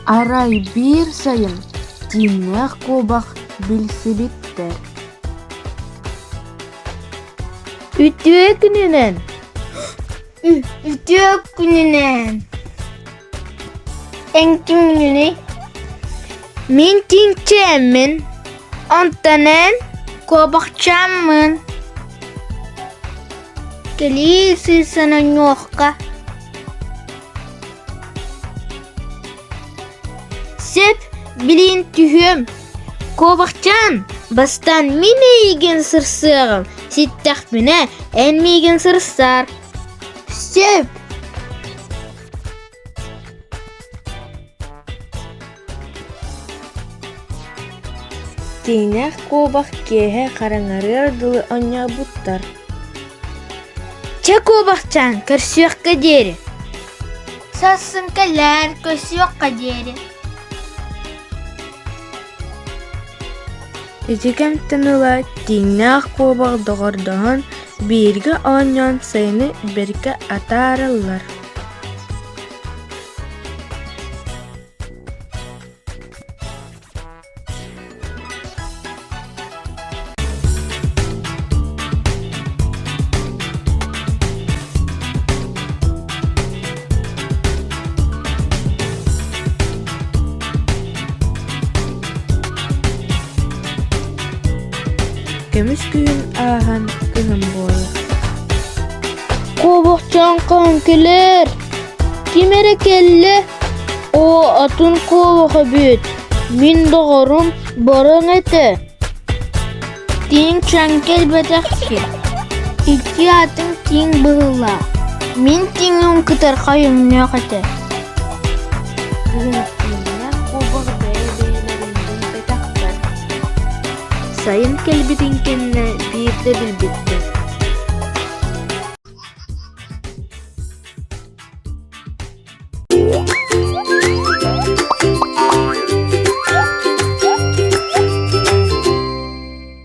Арай биир сайын тииҥнээх куобах билсибиттэр. Үтүө күнүнэн! Үтүө күнүнэн! Эн кимҥиний? Мин тииҥчээммин, онтон эн куобахчааммын. Кэлии сыысан оонньуохха. Сөп, билигин түһүөм. Куобахчаан, бастаан мин эйигин сырсыаҕым, ситтэхпинэ эн миигин сырсаар. Сөп. Тииҥнээх куобах киэһэ хараҥарыар дылы оонньообуттар. Чэ, куобахчаан, көрсүөххэ диэри. Сарсын кэлээр, көрсүөххэ диэри. Ити кэмтэн ыла тииҥнээх куобах доҕордоһон, бииргэ оонньоон сайыны бэркэ атаараллар. Көмүс күһүн ааһан кыһын буолар. Куобахчаан хаһан кэлэр? Ким эрэ кэллэ? Оо, атын куобах эбит. Мин доҕорум барыҥ этэ. Тииҥ чаҥ кэлбэтэх сир. Икки атын тииҥ быһыылаах. Мин тииҥим кытархай өҥнөөх этэ. Кыһын тииҥнээх куобах бэйэ-бэйэлэрин билбэтэхтэр. Сайын кэлбитин кэннэ биирдэ билбиттэр.